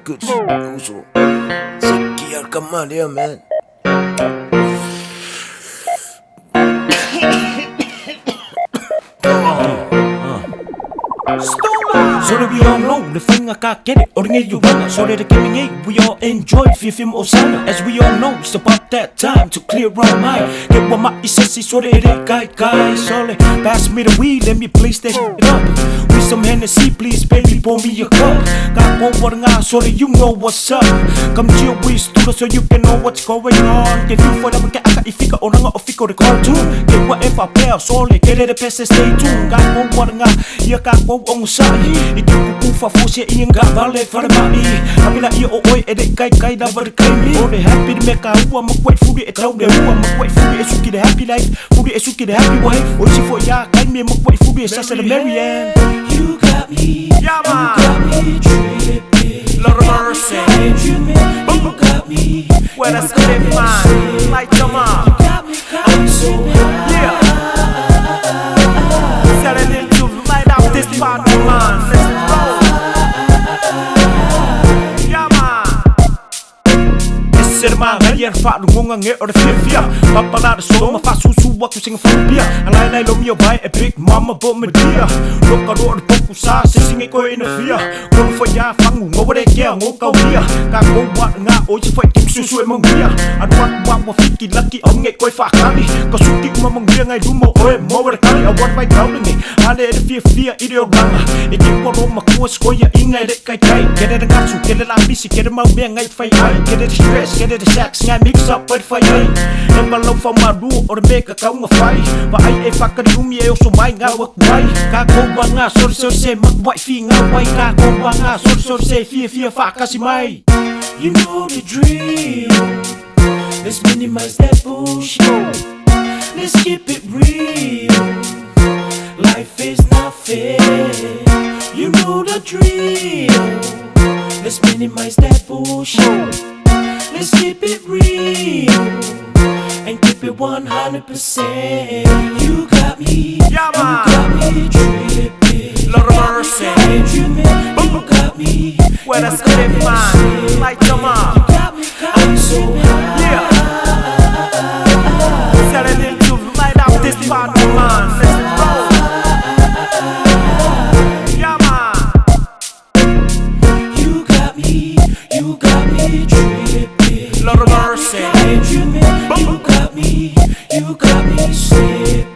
Good uso. Siki al kamalia, man. So that we all know the fanga ka get it or nge you wanga. So that the gaming we all enjoy fifim osana. As we all know, it's about that time to clear our mind. Get what my isesi so that it guy guy solid. Pass me the weed, let me place that shit up. With some Hennessy, please, baby, pour me a cup. Got go what nga so that you know what's up. Come chill with studio so you can know what's going on. Get you for the get aka ifika oranga ofiko the cartoon. Get whatever pair solid, get it the best stay tuned. Got go what nga ia ka go on sahi. I te kuku whafose i ngā vale whare mai. Hapila ia o oi e re kai kai la ware kai mi. O re happy me ka ua ma koe furi e tau re ua ma koe furi e suki the happy life. Furi e suki the happy wife. O si fo ia kai me ma koe furi e sasa the Mary Ann. You got me, Yeah, you man. got me tripping. Lord of mercy. You got me, Where you that's got good, me man. slipping. Light them up. You got me, I'm so high. Yeah. Tell it to light up this party, man. Let's roll. Yeah, man. Ese ma ngai er fa lunga nge o fia fia. Papa la so ma fa su su wa ku sing fa pia. Alai lai lo mi o bai e big mama bo me dia. Lo ka ro po ku sa se sing ko ina fia. Ko fo ya fangu ngo re ke ngo ka wia. Ka ko wa nga o si fa kim su su e mangia. Anu wa wa wa fiki lucky o nge ko fa kali. Ka su ki uma mangia ngai rumo o e mo re kali a wat vai kau nge. Ale e fia fia i re o ranga. E ki wa ro ma ku sko ya inga re kai kai. Kere re ngatsu kere la bisi kere mau mea ngai fai ai. Kere re stress kere re sex ngai mix up with fai ai. E ma lau fa maru o re me ka kaunga fai. Va ai e whakari umi e oso mai ngā waku ai. Ka kouwa ngā sore sore se maku wai fi ngā wai. Ka kouwa ngā sore sore se fia fia whakasi mai. You know the drill. Let's minimize that bullshit. Let's keep it real. Life is not fair. You know the drill. Let's minimize that bullshit. Let's keep it real and keep it 100%. You got me, Yeah, you man. got me tripping. Lord of mercy. You got me, Where you that's got good, me man. slipping. Light them up. You got me, I'm so high. Yeah. Tell it to light up this party, man. Let's roll. Yeah, man. You got me tripping. Lord of mercy. You got me, you got me slipping.